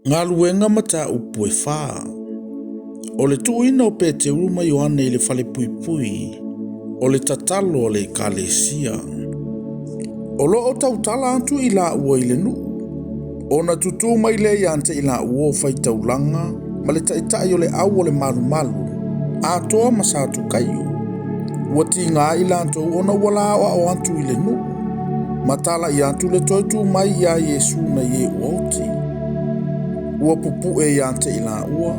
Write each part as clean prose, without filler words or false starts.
Galuega Mataupu e fa. O le tuuina o Peteru ma Ioane i le falepuipui, o le tatalo a le Ekalesia. O lo o tautala atu i laua i le nuu, ona tutū mai lea ia te i laua o faitaulaga ma le taitai o le au o le malumalu, atoa ma Satukaio. Ua tiga i latou ona ua laoao atu i le nuu, ma talai atu le toe tu mai iā Iesu nai e ua oti. Ua pupu'e ia te i laua,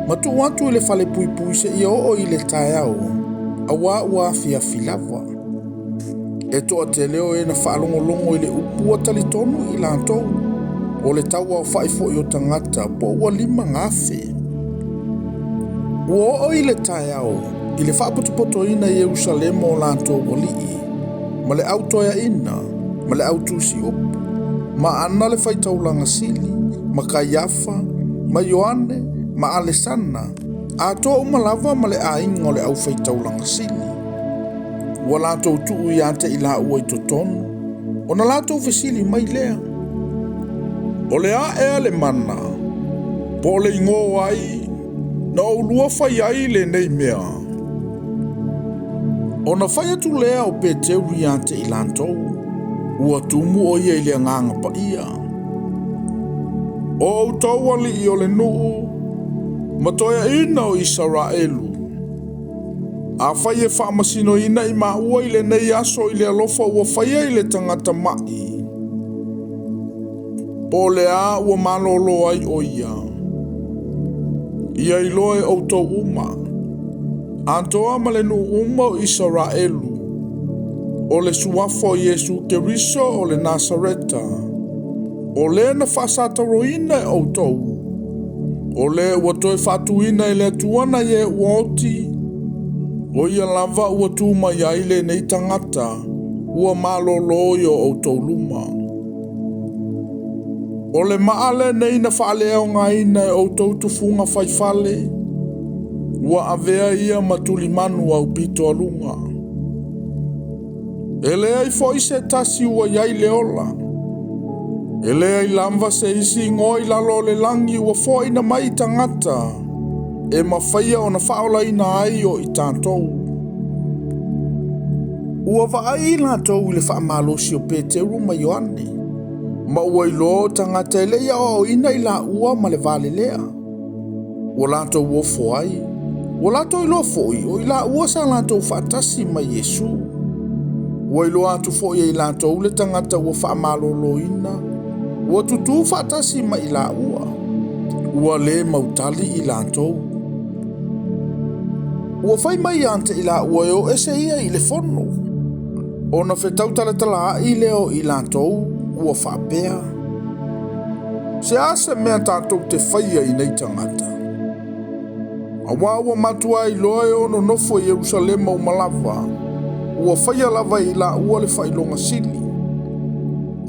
ma tuu atu i le falepuipui seia oo i le taeao, auā ua afiafi lava. E toatele o e na faalogologo i le upu ua talitonu i latou, o le tauaofa'i foi o tagata po ua 5,000. Ua oo i le taeao i le faapotopotoina i Ierusalema o latou alii, ma le au toeaina, ma le au tusiupu, ma Ana le faitaulaga sili, ma Kaiafa, ma Ioane, ma Alesana, atoa uma lava ma le aiga o le aufaitaulaga sili. Ua latou tuu ia te i laua i totonu, ona latou fesili mai lea, O le a ea le mana, po o le igoa o ai na oulua fai ai lenei mea? Ona fai atu lea o Peteru ia te i latou, ua tumu o ia i le Agaga Paia. O outou alii o le nuu ma toeaina o Isaraelu, afai e faamasinoina i maua i lenei aso i le alofa ua faia i le tagata ma'i, po o le a ua malōlō ai o ia, ia iloa e outou uma, atoa ma le nuu uma o Isaraelu, o le suafa o Iesu Keriso o le Nasareta, o le na faasataroina e outou, o le ua toe faatuina e le Atua nai e ua oti, o ia lava ua tu mai ai lenei tagata, ua malōlō i o outou luma. O le maa lenei na faaleaogaina e outou tufuga faifale, ua avea ia ma tulimanu aupito aluga. E leai foi se tasi ua i ai le ola, e leai lava se isi igoa i lalo o le lagi ua foaina mai i tagata, e mafaia ona faaolaina ai o i tatou. Ua vaai i latou i le faamalosi o Peteru ma Ioane, ma ua iloa o tagata e le i aoaoina i laua ma le valelea. Ua latou ofo ai, ua latou iloa foi o i laua sa latou faatasi ma Iesu. Ua iloa atu foi e i latou le tagata ua faamalōlōina, ua tutū faatasi ma i laua. Ua le mautali i latou. Ua fai mai ia te i laua e o ese ia i le fono, ona fetautalatalaai lea o i latou ua faapea, Se a se mea tatou te faia i nei tagata? Auā ua matuā iloa e ono nofo i Ierusalema uma lava, ua faia lava e i laua le faailoga sili.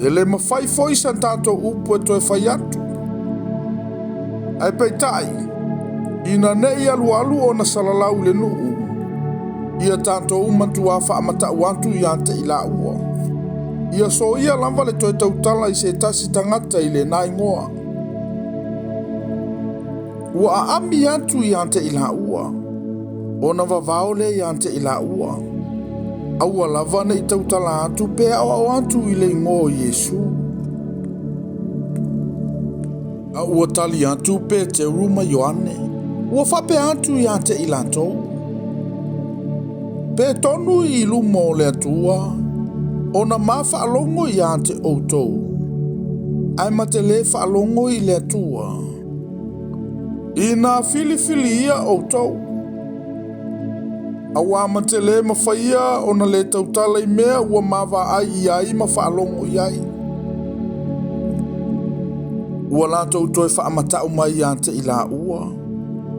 E le mafai foi sa tatou upu e toe fai atu. Ae peitai, ina ne i alualu ona salalau i le nuu, ia tatou matuā faamatau atu ia te i laua. Ia soia lava le toe tautala i se tasi tagata i lena igoa. Ua aami atu ia te i laua, ona vavao lea ia te i laua. Aua lava ne i tautala atu pe aoao atu i le igoa o Iesu. A ua tali atu Peteru ma Ioane, ua faapea atu ia te i latou, Pe tonu i luma o le Atua, ona ma faalogo ia te outou, ae ma te le faalogo i le Atua. Ina filifilia outou, auā ma te le mafaia ona le tautala i mea ua ma vaai i ai ma faalogo i ai. Ua latou toe faamatau mai ia te i laua,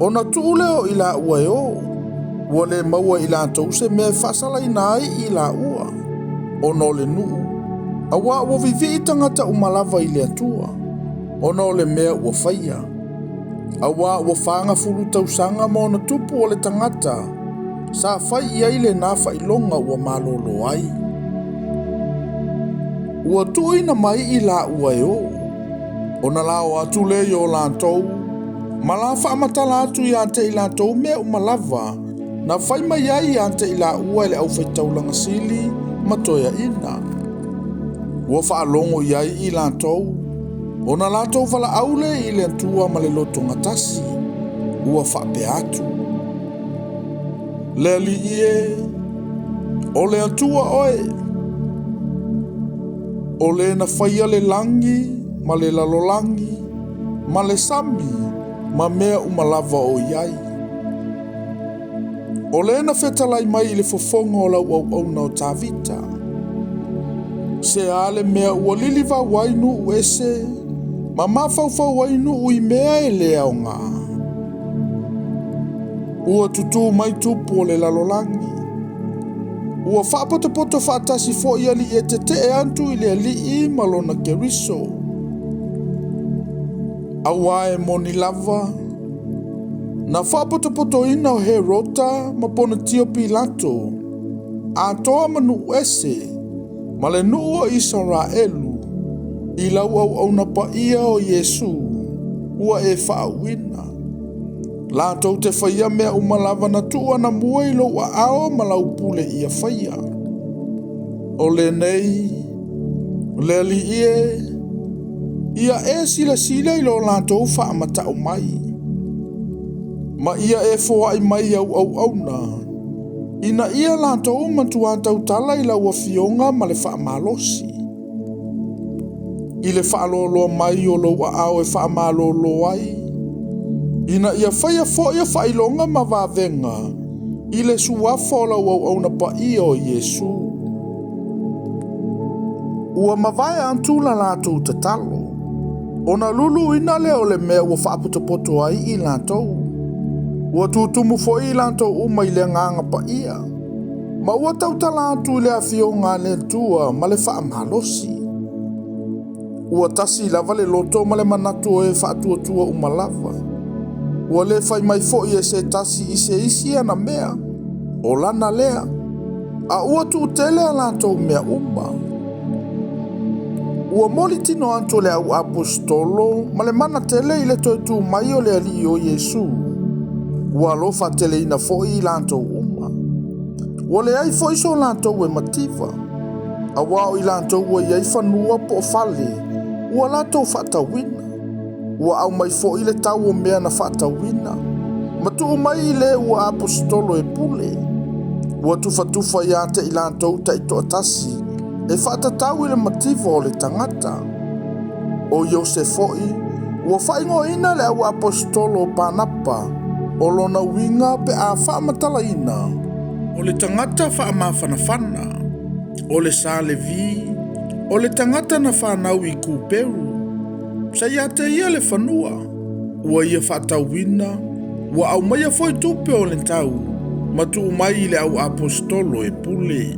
ona tuu lea o i laua e o, ua le maua e i latou se mea e faasalaina ai i laua, ona o le nuu, auā ua vivii tagata uma lava i le Atua, ona o le mea ua faia. Auā ua 40 tausaga ma ona tupu o le tagata sa fai i ai lena faailoga ua malōlō ai. Ua tuuina mai i laua e o. Ona lao atu lea i o latou, ma la faamatala atu ia te i latou mea uma lava na fai mai ai ia te i laua e le aufaitaulaga sili ma toeaiina. Ua faalogo i ai i latou, ona latou valaau lea i le Atua ma le lotogatasi, ua faapea atu, Le Alii e, o le Atua oe, o le na faia le lagi ma le lalolagi ma le sami ma mea uma lava o i ai. O le na fetalai mai i le fofoga o lau auauna o Tavita. Se a le mea ua lilivau ai nuu ese ma mafaufau ai nuu i mea e le aoga. Ua tutū mai tupu o le lalolagi. Ua faapotopoto faatasi foi alii e tetee atu i le Alii ma lona Keriso. Aua e moni lava, na faapotopotoina o Herota ma Ponetio Pilato, atoa ma nuu ese, ma le nuu o Isaraelu, i lau auauna paia o Iesu, ua e faauuina. Latou te faia mea uma lava na tuu anamua i lou aao ma lau pule ia faia. O lenei, le Alii e, ia e silasila i lo latou faamatau mai, ma ia e foai mai au auauna, ina ia latou matua tautala i lau afioga ma le faamalosi. I le faaloaloa mai o lou aao e faamalolo ai, ina ia faia foi o faailoga ma vavega i le suafa o lau auauna paia o Iesu. Ua mavae atu la latou tatalo, ona luluina lea o le mea ua faapotopoto ai i latou. Ua tutumu foi i latou uma i le agaga paia, ma ua tautala atu i le afioga a le Atua ma le faamalosi. Ua tasi lava le loto ma le manatu o e faatuatua uma lava. Ua le fai mai foi e se tasi i se isi ana mea, o lana lea, a ua tuutele a latou mea uma. Ua moli tino atu le au aposetolo ma le mana tele i le toe tu mai o le Alii o Iesu. Ua alofa teleina foi i latou uma. Ua leai foi so latou e mativa, aua o i latou ua i ai fanua po o fale, ua latou faatauina. Ua aumai foi le tau o mea na faatauina, ma tuu mai i le ua aposetolo e pule. Ua tufatufa ia te i latou taitoatasi e faatatau i le mativa o le tagata. O Iose foi, ua faaigoaina le au aposetolo o Panapa, o lona uiga pe a faamatalaina. O le tagata faamafanafana, o le sa Levi, o le tagata na fanau i Kuperu, sa ia te ia le fanua, ua ia faatauina, ua aumaia foi tupe o le tau, ma tuu mai i le au aposetolo e pule.